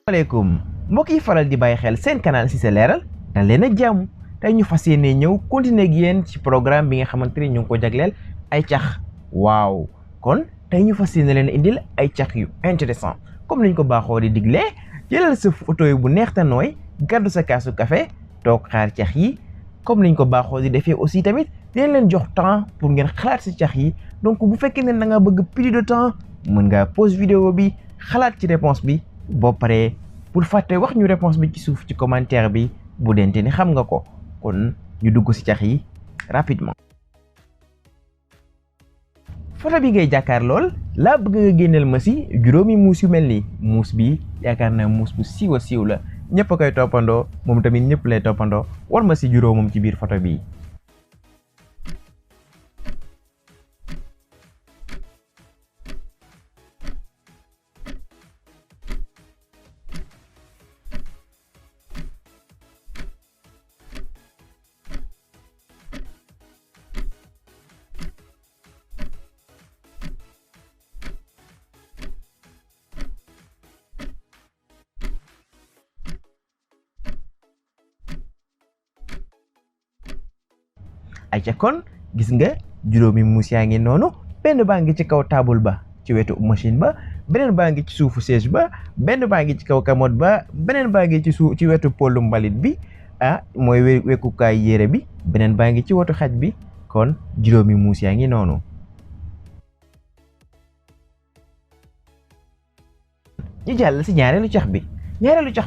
Assalamualaikum mbokk yi faral di bàyyi xel seen canal Cissé Leral dal leen ak jàmm tey ñu fas yéene ñëw continuer ak yéen ci programme bi nga xamante ni ñu ngi ko jagleel ay cax waaw kon tey ñu fas yéene leen indil ay cax yu intéressant comme niñ ko baaxoo di diglee jëlal sa photo bu neex te nooy gàddu sa kaasu café toog xaar cax yi comme niñ ko baaxoo di defee aussi tamit dinañ leen jox temps pour ngeen xalaat si cax yi donc bu fekkee ne da nga bëgg plus de temps mën ngaa pause vidéo bi xalaat ci réponse bi boo paree pour fàtte wax ñu réponse bi ci suuf ci commentaire bi bu dente ni xam nga ko kon ñu dugg ci cax yi rapidement. photo bi ngay jàkkaar lool laa bëgg nga génneel ma si juróomi muus yu mel nii muus bi yaakaar naa muus bu siiw a siiw la ñëpp a koy toppandoo moom tamit ñëpp lay toppandoo war ma si juróomam ci biir photo bi. ayca kon gis nga juróomi muus yaa ngi noonu benn baa ngi ci kaw table ba ci wetu machine ba beneen baa ngi ci suufu siège ba benn baa ngi ci kaw commode ba beneen baa ngi ci wetu polu mbalit bi mooy wekkukaay yére bi beneen baa ngi ci wetu xaj bi kon juróomi muus yaa ngi noonu. ñu jàll si ñaareelu cax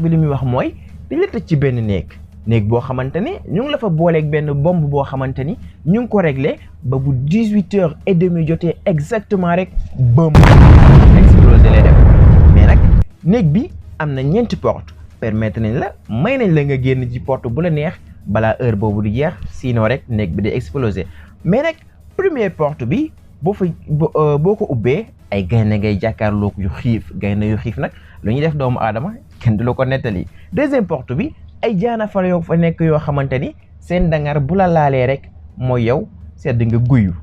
bi li muy wax mooy dañ la tëj ci benn néeg boo xamante ni ñu ngi la fa booleeg benn bombe boo xamante ni ñu ngi ko réglé ba bu 18h30 jotee exactement rek bombe explosé lay def mais nag néeg bi am na ñeenti porte permettre nañ la may nañ la nga génn ci porte bu la neex balaa heure boobu di jeex sinon rek néeg bi day explosé mais nag première porte bi boo ko ubbee ay gaynde ngay jàkkaarloo yu xiif gaynde yu xiif nag lu ñuy def doomu aadama kenn du la ko nettali. deuxième porte bi ay jaana fa yoo fa nekk yoo xamante ni seen dangar bu la laalee rek mooy yow sedd nga guyu.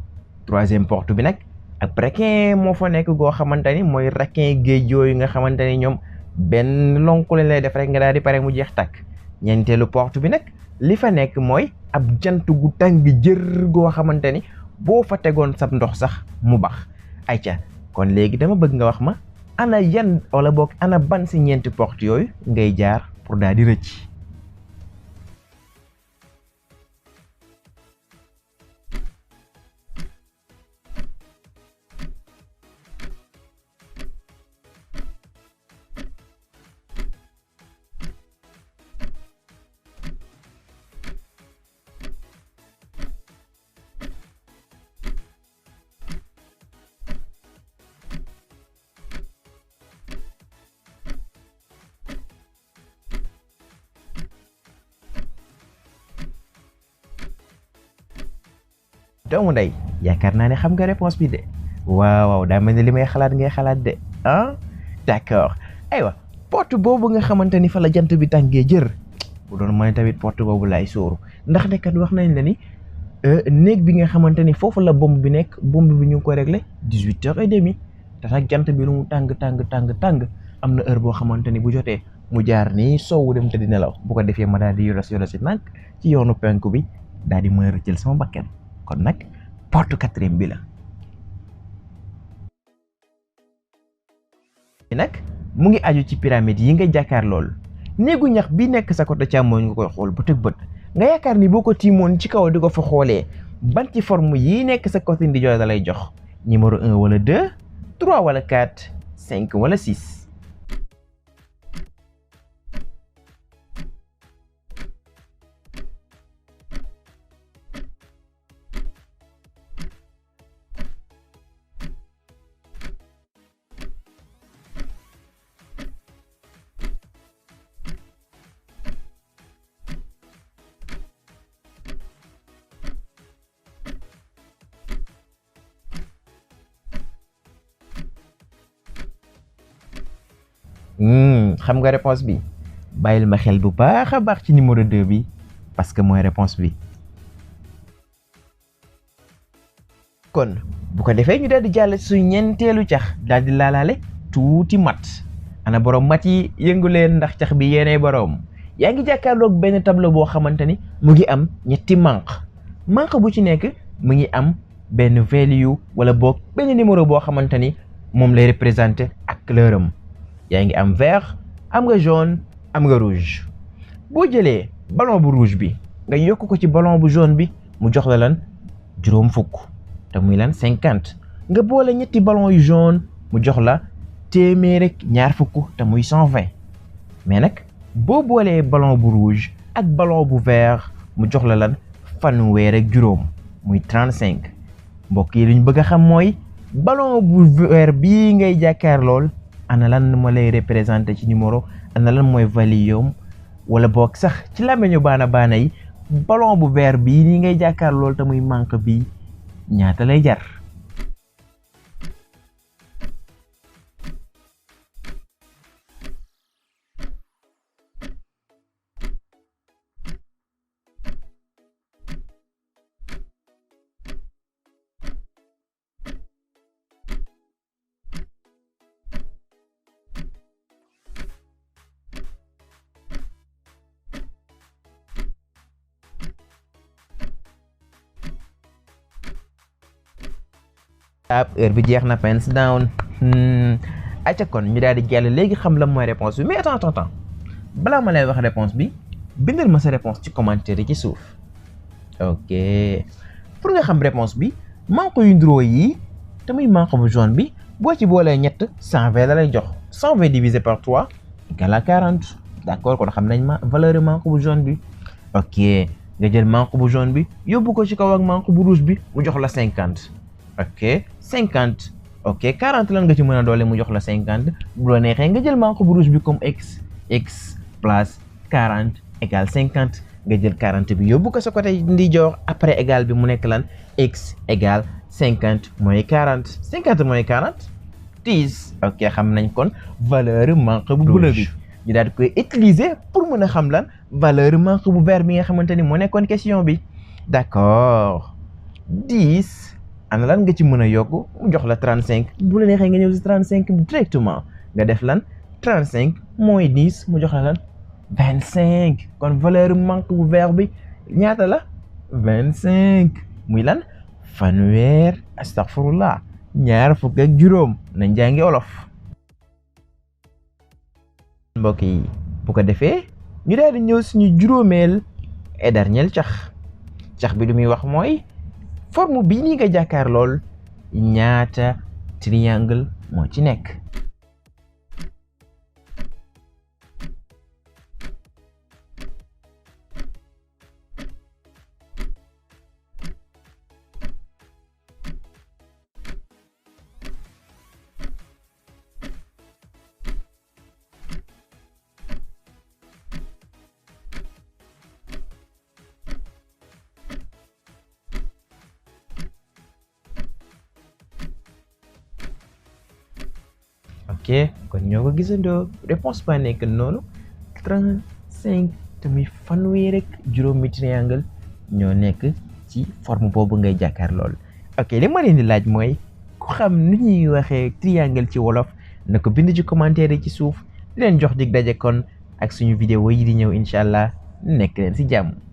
troisième porte bi nag ak requin moo fa nekk goo xamante ni mooy requin géej yooyu nga xamante ni ñoom benn lonku lañ lay def rek nga daal di pare mu jeex tàkk. ñeenteelu porte bi nag li fa nekk mooy ab jant gu tàng jër goo xamante ni boo fa tegoon sab ndox sax mu bax. ayca kon léegi dama bëgg nga wax ma ana yan wala boog ana ban si ñeenti porte yooyu ngay jaar pour daal di rëcc. doomu ndey yaakaar naa ne xam nga réponse bi de waaw daa mel ne li may xalaat ngay xalaat de d'accord aywa porte boobu nga xamante ni fa la jant bi tàngee jër bu doon mën tamit porte boobu laay sóoru ndax ne kat wax nañ la ni néeg bi nga xamante ni foofu la bombe bi nekk bombe bi ñu ngi ko réglé 18h30 te nag jant bi lu mu tàng am na heure boo xamante ni bu jotee mu jaar nii soowu dem te di nelaw bu ko defee ma daal di yoros si nag ci yoonu penku bi daal di mën a rëccal sama bakkan kon nag porte 4e bi la. nag mu ngi aju ci pyramide yi nga jàkkaar lool néegu ñax bi nekk sa côté càmmooñ nga koy xool bët ak bët nga yaakaar ni boo ko tiimoon ci kaw di ko fa xoolee ban ci forme yi nekk sa côté ndijoor da lay jox numéro 1 wala 2 3 wala 4 5 wala 6. xam nga réponse bi bàyyil ma xel bu baax a baax ci numéro 2 bi parce que mooy réponse bi. kon bu ko defee ñu daal di jàll suñu ñeenteelu cax daal di laalaale tuuti mat ana borom mat yi yëngu leen ndax cax bi yéenay borom. yaa ngi jàkkaarloog benn tableau boo xamante ni mu ngi am ñetti manque bu ci nekk mu ngi am benn value wala boog benn numéro boo xamante ni moom lay représenté ak couleur am. yaa ngi am vert, am nga jaune, am nga rouge. boo jëlee ballon bu rouge bi nga yokk ko ci ballon bu jaune bi mu jox la lan juróom fukk te muy lan 50. nga boole ñetti ballon yu jaune mu jox la téeméer ak ñaar fukk te muy 120. mais nag boo boolee ballon bu rouge ak ballon bu vert mu jox la lan fanweer ak juróom muy 35. mbokk yi luñ bëgg a xam mooy ballon bu vert bii ngay jàkkaar lool ana lan ma lay représenté ci numéro ana lan mooy valeur wala boog sax ci làmmiñu baana yi ballon bu vert bii nii ngay jàkkaar lool te muy manque bi ñaata lay jar. heure bi jeex na pens down. acca kon ñu daal di jàll léegi xam la mooy réponse bi mais attends balaa ma lay wax réponse bi bindal ma sa réponse ci commentaire yi ci suuf. ok pour nga xam réponse bi manque yu nduroo yi te muy manque bu jaune bi boo ci boolee ñett 120 la lay jox. 120 divisé par 3 égale à 40. d'accord kon xam nañ ma valeur manque bu jaune bi. ok nga jël manque bu jaune bi yóbbu ko ci kaw ak manque bu rouge bi mu jox la 50. ok 50. ok 40 lan nga ci mën a doole mu jox la 50. bu la neexee nga jël manque bu rouge bi comme x plus 40 égale 50. nga jël 40 bi yóbbu ko sa côté ndijoor après égal bi mu nekk lan x égale 50 mooy 40. 50 mooy 40 10. ok xam nañ kon valeur manque bu bleu bi ñu daal di koy utiliser pour mën a xam lan valeur manque bu vert bi nga xamante ni moo nekkoon question bi. d'accord 10. ana lan nga ci mën a yokk mu jox la 35. bu la neexee nga ñëw si 35 directement nga def lan 35 mooy 10 mu jox la lan 25. kon valeur manque bu vert bi ñaata la 25 muy lan fanweer astaghfirullah ñaar fukk ak juróom nañ jàngi olof. mbokk yi bu ko defee ñu daal di ñëw suñu juróomeel et dernier cax bi lu muy wax mooy forme bii nii nga jàkkaar lool ñaata triangle moo ci nekk. ok kon ñoo ko gisandoo réponse ba nekk noonu 35 te muy fanweer rek juróomi triangle ñoo nekk ci forme boobu ngay jàkkaar lool. ok li ma leen di laaj mooy ku xam nu ñuy waxee triangle ci wolof na ko bind ci commentaire yi ci suuf leen jox dig daje kon ak suñu vidéo yi di ñëw incha allah nekk leen si jàmm.